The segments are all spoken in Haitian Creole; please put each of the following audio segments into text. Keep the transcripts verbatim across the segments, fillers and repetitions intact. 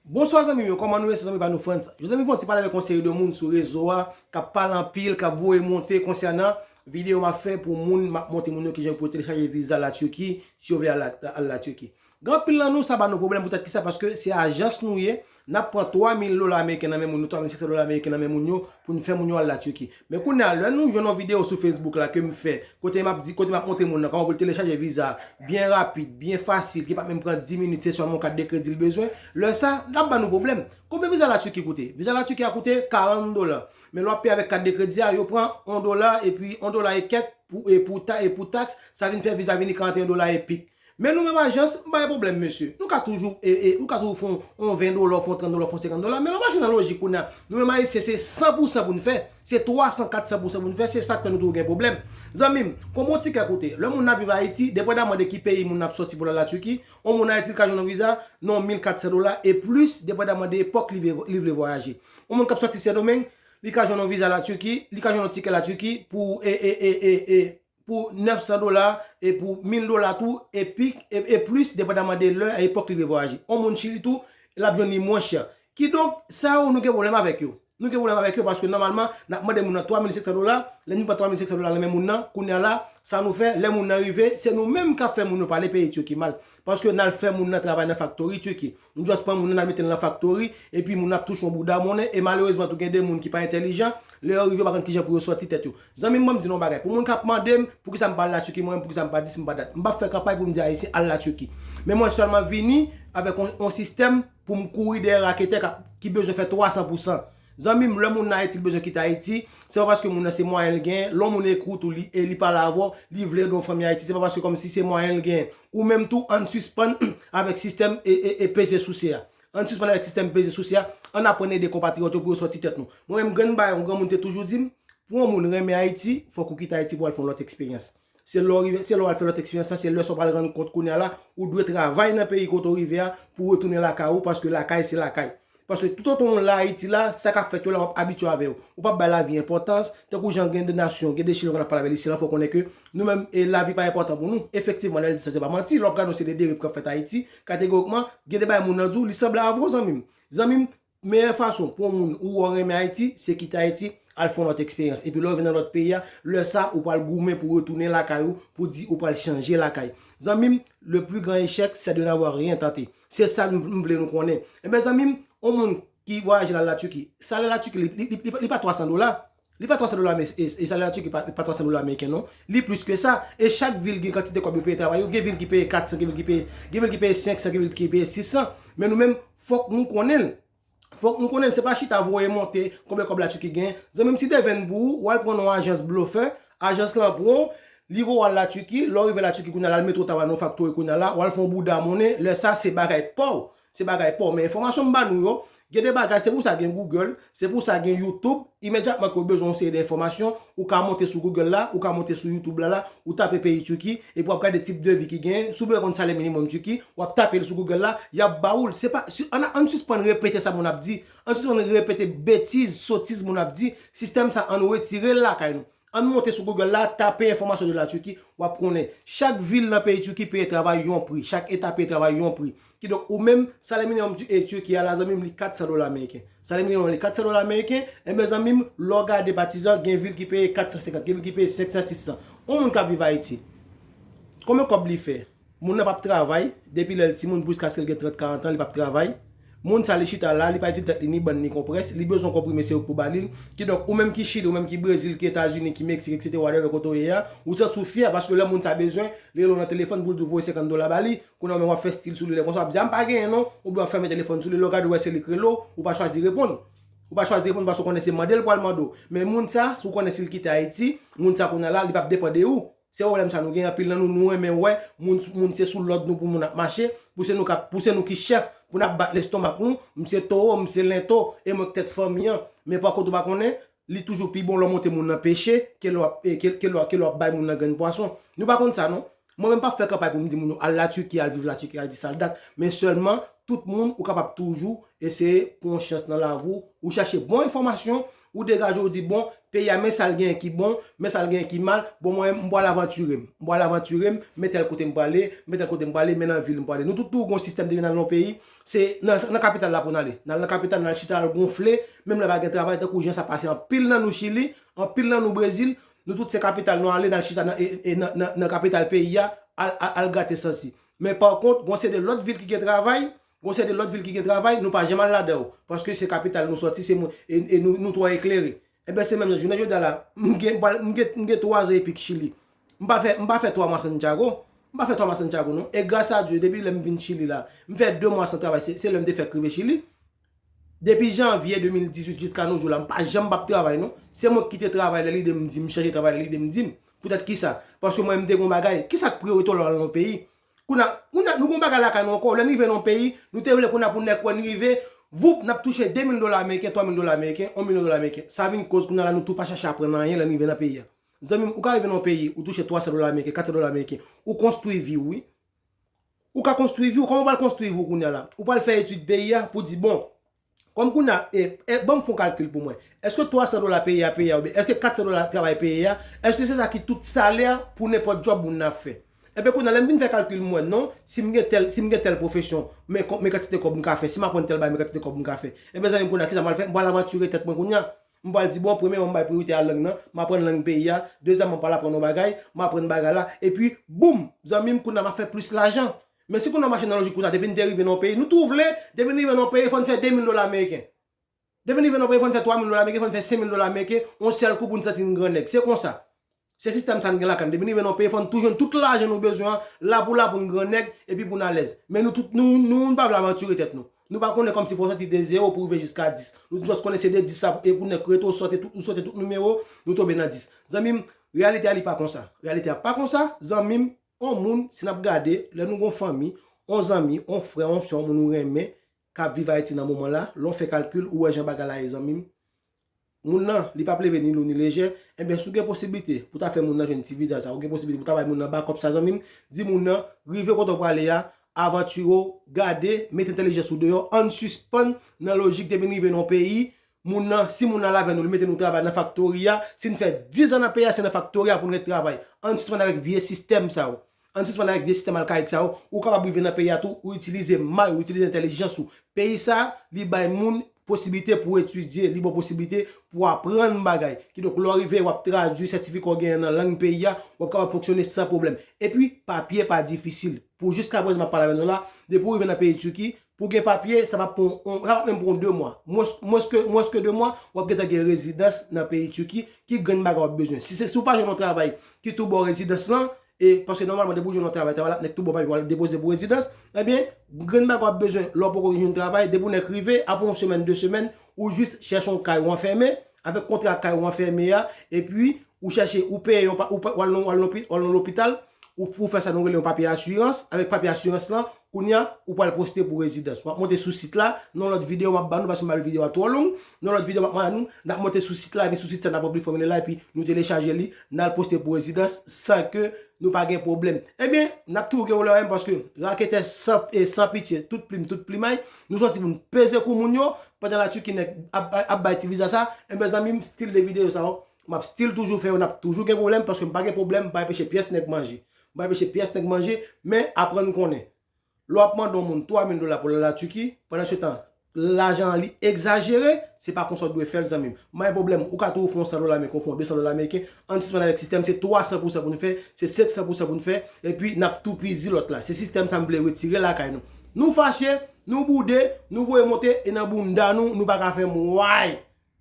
Bonswa zanmi m yo, kòman nou ye? Se zanmi pa nou Frantz. Jodi a m vin fè yon ti pale avèk yon seri de moun sou rezo a k ap pale anpil, k ap voye monte konsènan videyo m ap fè pou moun, m ap montre moun yo kijan pou yo telechaje viza Latiki si yo vle al, al Latiki. Gen anpil nan nou, sa ba nou pwoblèm poutèt kisa? Paske se ajans nou ye, n ap pran twa mil dola ameriken nan men moun yo, twa mil senk san dola ameriken nan men moun yo pou n fè moun yo al Latiki. Men kounye a, lè nou jwenn yon videyo sou Facebook la ke m fè, kote m ap di, kote m ap montre moun nan kòman pou l telechaje viza byen rapid, byen fasil, ki pa menm pran dis minit, se sèlman yon kat de kredi l bezwen. Lè sa, l ap ba nou pwoblèm. Konbyen viza Latiki koute? Viza Latiki a koute karant dola. Men lè w ap peye avèk kat de kredi a, yo pran yon dola, epi yon dola e kèk pou, e pou ta, e pou taks, sa vin fè viza vini karanteyen dola e pik. Men nou menm ajans, m pa gen pwoblèm, mesye. Nou ka toujou, e, e, nou ka toujou fè yon, yon ven dola, fè yon trant dola, fè yon senkant dola. Men lè w mache nan lojik kounye a, nou menm ayisyen, se san pou san pou n fè. Se twa san, kat san pou san pou n fè. Se sa k fè nou toujou gen pwoblèm. Zanmi m, konbyen yon tikè koute? Lè moun nan ap viv Ayiti, depandaman de ki peyi moun nan ap sòti pou l al Latiki, yon moun Ayiti, li ka jwenn yon viza nan mil kat san dola e plis, depandaman de epòk li vle, li vle vwayaje. Yon moun k ap sòti Sendomeng, li ka jwenn yon viza Latiki, li ka jwenn yon tikè Latiki pou, e, e, e, e, e, pou nèf san dola e pou mil dola tou, epi, e, e plis, depandaman de lè, a epòk li vle vwayaje. Yon moun Chili tou, l ap jwenn li mwen chè. Kidonk, sa yo, nou gen pwoblèm avèk yo. Nou gen pwoblèm avèk yo paske nòmalman, n ap mande moun nan twa mil senk san dola, lè nou pran twa mil senk san dola nan men moun nan, kounye a la, sa nou fè, lè moun nan rive, se nou menm k ap fè moun yo pale peyi Tiki mal. Paske n al fè moun nan travay nan faktori Tiki. Nou just pran moun nan, n al mete l nan faktori, epi moun nan ap touche yon bouda monnen, e malerezman tou gen de moun ki pa entèlijan, lè yo rive yo pa konn kijan pou yo sòti tèt yo. Zanmi m, ban m di nou yon bagay, pou moun k ap mande m poukisa m pa al Latiki, mwen menm poukisa m pa di si m pa dat. M p ap fè kanpay pou m di Ayisyen al Latiki. Men mwen sèlman vini avèk yon, yon sistèm pou m kouri dèyè raketè k ap, ki bezwen fè twa san pou san. Zanmi m, lè moun nan Ayiti, li bezwen kite Ayiti, se pa paske moun nan se mwayen l genyen. Lè yon moun ekri w tou, li, e li pale avè w, li vle ede yon fanmi Ayiti, se pa paske kòmsi se mwayen l genyen. Ou menm tou, ann sispann avèk sistèm e, e, e peze souse a. Ann sispann avèk sistèm peze souse a, ann aprann ede konpatriyòt yo pou yo sòti tèt nou. Mwen menm, grenn bagay, yon granmoun te toujou di m, pou yon moun renmen Ayiti, fòk ou kite Ayiti pou al fè yon lòt eksperyans. Se lè w rive, se lè w al fè lòt eksperyans lan, se lè sa w pral rann kont kounye a la, ou dwe travay nan peyi kote w rive a pou w retounen lakay ou, paske lakay se lakay. Paske toutotan w la Ayiti la, sa k ap fèt yo la, w ap abitye avè yo. Ou p ap bay lavi enpòtans, tankou jan gen de nasyon, gen de Chilyen konn ap pale avè l isi la, fò w konnen ke nou menm, e, lavi pa enpòtan pou nou. Efektivman, lè l di sa, se pa manti. Lè w ap gade w, se de deriv k ap fèt Ayiti, kategorikman, gen de bagay moun nan di w, li sanble avè w, zanmi m. Zanmi m, meyè fason pou yon moun ou wè w renmen Ayiti, se kite Ayiti, al fè yon lòt eksperyans. Epi lè w vin nan lòt peyi a, lè sa, ou pral goumen pou w retounen lakay ou, pou di ou pral chanje lakay. Zanmi m, le plus grand échec, c'est de n'avoir rien tenté. Se sa m, m vle nou konnen. Enben, zanmi m, yon moun ki vwayaje l al Latiki, salè Latiki, li, li, li, li, li pa twa san dola. Li pa twa san dola, men, e, e salè Latiki pa, pa twa san dola ameriken, non. Li plis ke sa. E chak vil gen kantite kòb yo peye travay yo. Gen vil ki peye kat san, gen vil ki peye, gen vil ki peye senk san, gen vil ki peye sis san. Men nou menm, fòk nou konnen l. Fòk nou konnen l, se pa chita voye monte konbyen kòb Latiki gen. Zanmi m, si de venn pou ou, w al pran nan yon ajans blofè, ajans lan pran w, li voye w al Latiki, lè w rive Latiki kounye a la, l mete w travay nan yon faktori kounye a la, w al fè yon bouda monnen, lè sa se bagay pa w, se bagay pa w. Men enfòmasyon m ba nou yo, gen de bagay, se pou sa gen Google, se pou sa gen YouTube, imedyatman ke w bezwen yon seri de enfòmasyon, ou ka monte sou Google la, ou ka monte sou YouTube la la, ou tape peyi Tiki, epi w ap gade tip de vi ki genyen, si w bezwen konn salè minimòm Tiki, w ap tape l sou Google la, y ap ba ou l. Se pa, si, ann, ann sispann repete sa moun ap di, ann sispann repete betiz, sotiz moun ap di, sistèm sa ann retire l lakay nou. Ann monte sou Google la, tape enfòmasyon de la Turquie, w ap konnen. Chak vil nan peyi Tiki peye travay yon pri, chak eta peye travay yon pri. Kidonk, ou menm, salè minimòm Ti-, e, Tiki a la, zanmi m, li kat san dola ameriken. Salè minimòm li kat san dola ameriken, enben, zanmi m, lè w gade patizan, gen vil ki peye kat san senkant, gen vil ki peye senk san, sis san. Yon moun k ap viv Ayiti, konbyen kòb li fè? Moun nan p ap travay, depi lè l timoun jiskaske l gen trant, karant an, li p ap travay. Moun sa, li chita la, li pa itil tèt li ni bann ni konprès, li bezwen konprime, se ou k pou ba li l. Kidonk, ou menm ki Chili, ou menm ki Brezil, ki Etazini, ki Meksik, etsetera, whatever kote w ye a, ou santi w fyè, paske lè moun sa bezwen, li rele w nan telefòn pou l di w voye senkant dola ba li, kounye a ou menm w ap fè stil sou li, lè konsa w ap di, "A, m pa genyen non," oubyen w ap fèmen telefòn sou li, lè w gade w wè se li k rele w, ou pa chwazi reponn. Ou pa chwazi reponn paske w konnen se mande l pou al mande w. Men moun sa, si w konnen si l kite Ayiti, moun sa kounye a la, li p ap depann de ou. Se pwoblèm sa nou gen, anpil nan nou, nou renmen wè moun, moun se sou lòd nou pou moun ap mache, pou se nou k ap, pou se nou ki chèf, pou n ap bat lestomak nou, m se towo, m se lento, e mwen k tèt fanmi an. Men pa kont ou pa konnen, li toujou pi bon lè w montre moun nan peche ke lè w ap, e, ke, ke lè w, ke lè w ap bay moun nan grenn pwason. Nou pa konn sa non. Mwen menm p ap fè kanpay pou m di moun yo al Latiki, al viv Latiki, al di sa l dat. Men sèlman, tout moun, ou kapab toujou eseye pran yon chans nan lavi w, ou chache bon enfòmasyon, Ou degaje, ou di, bon, peyi a, men sa l genyen ki bon, men sa l genyen ki mal, bon, mwen, m pral avantire m. M pral avantire m, men tèl kote m prale, men tèl kote m prale, men nan vil m prale. Nou tout tou gon sistèm depi n al nan peyi, se nan, nan kapital la pou n ale. N al nan kapital, n al chita, al gonfle, menm lè pa gen travay, tankou jan sa pase anpil nan nou Chili, anpil nan nou Brezil, nou tout se kapital, nou ale, n al chita nan, e, e, nan, nan, nan kapital peyi a, al, al, al grate santi. Men pa kont, gon seri de lòt vil ki gen travay, gon seri de lòt vil ki gen travay, nou pa janm al ladan yo. Paske se kapital nou sòti, se moun, e, e nou, nou twò eklere. Ebyen, se menm jan, jounen jodi a la, m gen, m gen, m gen twa zan epi k Chili. M pa fè, m pa fè twa mwa Santiago. M pa fè twa mwa Santiago, non. E gras a Dye, depi lè m vin Chili la, m fè de mwa san travay, se, se lè m te fèk rive Chili. Depi janvye de mil dizuit jiska nou jou la, m pa janm p ap travay, non. Se mwen ki kite travay lè lide m di m, m chanje travay lè lide m di m. Poutèt kisa? Paske mwen, m te gon bagay. Kisa k priyorite w lè w al nan yon peyi? Kounye a, kounye a, nou gon bagay lakay nou ankò. Lè n rive nan yon peyi, nou te vle kounye a pou nèg wè n rive, voup, n ap touche de mil dola ameriken, twa mil dola ameriken, yon milyon dola ameriken. Sa vin koz kounye a la nou tou pa chache aprann anyen lè n rive nan peyi a. Zanmi m, ou ka rive nan yon peyi, ou touche twa san dola ameriken, kat san dola ameriken, ou konstwi vi w, wi. Ou ka konstwi vi w, kòman w pral konstwi vi w kounye a la? Ou pral fè etid peyi a pou di, bon, kòm kounye a, e, e, ban m fè yon kalkil pou mwen. Èske twa san dola peyi a peye a, oubyen èske kat san dola travay peye a, èske se sa ki tout salè pou nenpòt djòb moun nan ap fè? Ebyen, kounye a, lè m vin fè kalkil, m wè, non, si m gen tèl, si m gen tèl pwofesyon, men, men kantite kòb m ka fè, si m aprann tèl bagay, men kantite kòb m ka fè. Ebyen, zanmi m, kounye a, kisa m pral fè? M pral avantire tèt mwen kounye a. M pral di, bon, premyèman, m bay priyorite a lang nan, m aprann lang peyi a, dezyèmman, m pral aprann yon bagay, m aprann bagay la, epi, boum, zanmi m, kounye a, m ap fè plis lajan. Men si kounye a, mache nan lojik kounye a, depi n te rive nan yon peyi, nou tou vle, depi n rive nan yon peyi, fò n fè de mil dola ameriken. Depi n rive nan yon peyi, fò n fè twa mil dola ameriken, fò n fè senk mil dola ameriken, yon sèl kou pou n santi n gran nèg. Se konsa. Se sistèm sa n gen lakay n. Depi n rive nan yon peyi, fò n tou jwenn tout lajan nou bezwen an, la pou la pou n gran nèg, epi pou n alèz. Men nou tout, nou, nou, nou pa vle avantire tèt nou. Nou pa konnen kòmsi fò w soti de zewo pou w rive jiska dis. Nou just konnen se de dis sa, e pou nèg rete, ou sote tout, ou sote tout nimewo, nou tonbe nan dis. Zanmi m, reyalite a li pa konsa. Reyalite a pa konsa, zanmi m, yon moun, si n ap gade, lè nou gon fanmi, yon zanmi, yon frè, yon sè, yon moun ou renmen, k ap viv Ayiti nan moman la, lè w fè kalkil, ou wè jan bagay la ye, zanmi m. Moun nan, li p ap leve ni lou ni lejè, enben, si w gen posiblite pou ta fè moun nan jwenn ti viza sa, ou gen posiblite pou ta bay moun nan bakòp sa, zanmi m, di moun nan, rive kote w prale a, avantire w, gade, mete entèlijans ou deyò, ann sispann nan lojik depi n rive nan yon peyi, moun nan, si moun nan la avè nou, li mete nou travay nan faktori a, si n fè diz an nan peyi a, se nan faktori a pou n ret travay. Ann sispann avèk vye sistèm sa yo. Ann sispann avèk vye sistèm akayik sa yo. Ou kapab rive nan peyi a tou, ou itilize may, ou itilize entèlijans ou. Peyi sa, li bay moun posiblite pou etidye, li ba w posiblite pou aprann bagay. Kidonk, lè w rive, w ap tradui sètifika w genyen nan lang peyi a, w ap kapab fonksyone san pwoblèm. Epi, papye pa difisil. Pou jiskaprezan m ap pale avè nou la, depi w rive nan peyi Tiki, pou w gen papye, sa p ap pran, sa p ap menm pran de mwa. Mwens, mwens ke, mwens ke de mwa, w ap gentan gen rezidans nan peyi Tiki, ki grenn bagay w ap bezwen. Si se, si w pa jwenn yon travay ki tou ba w rezidans lan, e, paske nòmalman, depi w jwenn yon travay, travay la, nèg tou ba w papye pou al depoze pou rezidans, ebyen, grenn bagay w ap bezwen, lè w poko jwenn travay, depi w nèk rive, apre yon semèn, de semèn, ou jis chèche yon kay ou anfème, avèk kontra kay ou anfème a, epi ou chèche, ou peye yon pa, ou pa, w al nan, w al nan lopi-, w al nan lopital, ou, ou fè sa nou rele yon papye asirans, avèk papye asirans lan, kounye a, ou pral poste pou rezidans. W ap monte sou sit la, nan lòt videyo m ap ba nou, paske m pa vle videyo a twò long, nan lòt videyo m ap ba nou, n ap monte sou sit la, epi sou sit sa n ap ranpli fòmilè la, epi nou telechaje li, n al poste pou rezidans, san ke nou pa gen pwoblèm. Ebyen, n ap toujou gen pwoblèm menm, paske raketè san, e san pitye, tout plim, tout plimay, nou sòti pou n peze kou moun yo, pandan la Tiki nèg ap, ap, ap bay ti viza sa, ebyen zanmi m, stil de videyo sa yo, m ap stil toujou fè yo, n ap toujou gen pwoblèm, paske m pa gen pwoblèm, m pa enpeche pyès nèg manje. M pa enpeche pyès nèg manje, men aprann konnen. Lè w ap mande yon moun twa mil dola pou l al la Tiki, pandan se tan, lajan an li egzajere, se pa konsa w dwe fè l, zanmi m. M pa gen pwoblèm, ou ka toujou fè yon san dola ameriken, ou fè yon de san dola ameriken, ann sispann avèk sistèm, se twa san pou san pou n fè, se senk san pou san pou n fè, epi n ap toupizi lòt la. Se sistèm sa m vle retire lakay nou. Nou fache, nou boude, nou voye monte, e nan bounda nou, nou pa ka fè mway.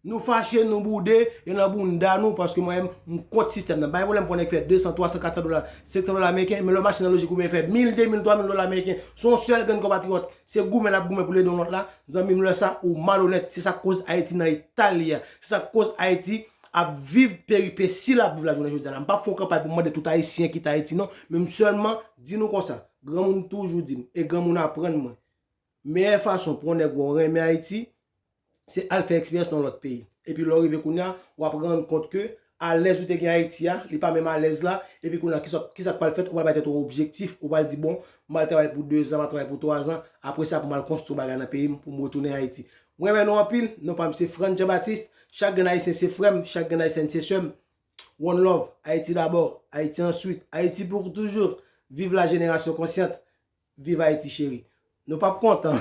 Nou fache, nou boude, e nan bounda nou, paske mwen menm, m kont sistèm nan. Pa gen pwoblèm pou nèg fè de san, twa san, kat san dola, senk san dola ameriken, men lè w mache nan lojik ou byen fè mil, de mil, twa mil dola ameriken, se yon sèl grenn konpatriyòt, se goumen l ap goumen pou l ede yon lòt la, zanmi m, lè sa, ou malonèt. Se sa k koz Ayiti nan eta l ye a. Se sa k koz Ayiti ap viv peripesi l ap viv la jounen jodi a la. M p ap fè yon kanpay pou m mande tout Ayisyen kite Ayiti, non, men m sèlman di nou konsa, granmoun toujou di m, e granmoun aprann mwen, meyè fason pou yon nèg wè w renmen Ayiti, se al fè eksperyans nan lòt peyi. Epi lè w rive kounye a, w ap rann kont ke alèz ou te gen Ayiti a, li pa menm alèz la, epi kounye a, kisa, kisa k pral fèt, ou pral bay tèt ou yon objektif, ou pral di, bon, m al travay pou dezan, m al travay pou twazan, apre sa, pou m al konstwi bagay nan peyi m, pou m retounen Ayiti. Mwen renmen nou anpil, non pa m se Frantz Jean Baptiste, chak grenn Ayisyen se frè m, chak grenn Ayisyèn se sè m. One love, Ayiti dabò, Ayiti answit, Ayiti pou toujou, viv la jenerasyon konsyant, viv Ayiti cheri. Nou p ap kontan.